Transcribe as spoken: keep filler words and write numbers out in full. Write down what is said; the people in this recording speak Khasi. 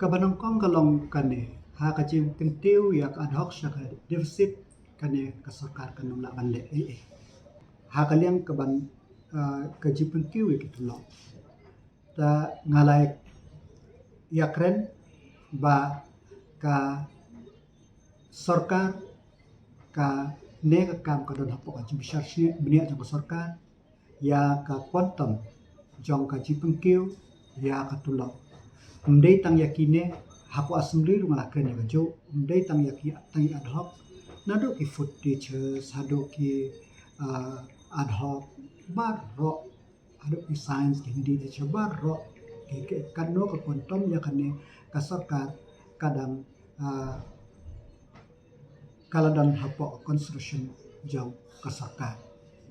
Kaba nyngkong ka long kane, ha ka jingkyntiew ïa ka ad hoc sha ka deficit, kane ka sorkar kan ym lah ban leh ei ei. Ha ka liang ka ban, ah, ka jingpynkiew ïa ki tulop. Ta nga la ïakren ba ka sorkar, kane ka kam ka don hapoh ka jingbishar bniah jong ka sorkar ïa ka quantum jong ka jingpynkiew ïa ka tulop. Ym dei tang ïa kine, hapoh assembly ruh nga la kren ïa kajuh, ym dei tang ïa ki, tang ïa ad hoc. Naduh ki food teachers haduh ki, ah, ad hoc baroh, haduh ki science, ki Hindi teacher baroh, ki, ki, katno ka quantum ïa kane ka sorkar ka dang, ah, ka la don hapoh constitution jong ka sorkar.